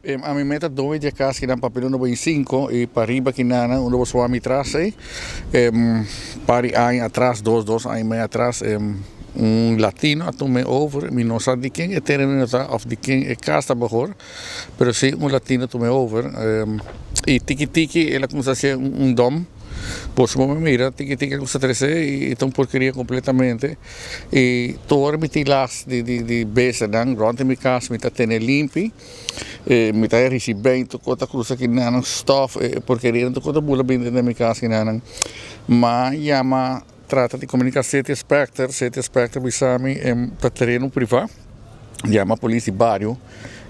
Ami meta doño di e cas kinan papia uno bay cinco y pariba kinana uno bo suami tras ey par di aña atras dos dos aña y medio atras un latino a tuma e over mi no sa di ken e tereno ta of di ken e cas ta mehor pero si un latino a tuma e over y tiki tiki el a cuminsa haci un dom bo su por mira tiki tiki a cuminsa trece y ta un porkeria completamente. I tur mi tin las di besanan rond di mi kas mi ta tene limpi, mi ta risibi tur kos ta krusa kinanan stof e porkeria tur kos ta bula bini den mi kas kinanan. Mi a yama trata di komunika city inspector, city inspector bisa mi ta tereno priva, yama polis di bario,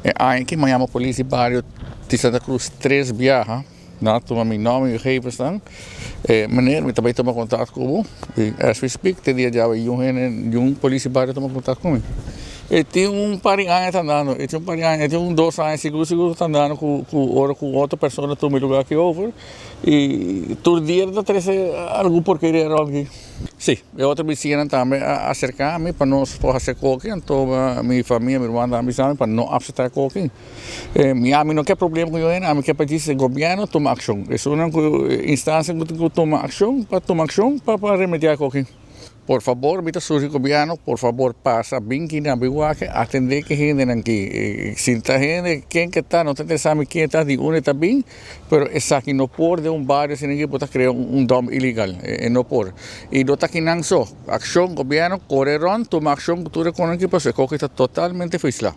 e aña aki mi a yama polis di bario di Santa Cruz tres biaha. Nan a tuma mi nòmber i gegevensnan. E meneer, mi ta bai tuma kontak ku bo. I as we speak, te dia djawe yun hende, yun polis di bario a tuma kontak ku mi. E tin un par di aña ta andando, e tin un par di aña, e tin un dos aña sigur sigur ta andando ku ku ora ku otro persona tuma e lugar aki over. I tur dia ta trese algun porkeria rònt aki. Sí, e otro bisiñanan tambe a aserká mi pa nos por hasi e koki, anto mi famia, mi ruman tambe a bisa mi pa no aseptá e koki. Mi ami no ke problema ku yoen, ami ke pa djis e gobièrnu tuma akshon. Esunnan ku instansia ku tin ku tuma akshon pa tuma akshon pa pa remediá e koki. Por fabor mi ta surgi gobièrnu por fabor pasa bin kina bin wak atendé ki hendenan ki. Si ta hende ken ke ta no ta interesá mi ken ta di unda e ta bin pero esaki no por den un bario asina ki bo ta krea un dòm ilegal e no por. I no ta kinan so akshon gobièrnu kore rònt tuma akshon ku tur e konan ki pasobra e koki ta totalmente feislá.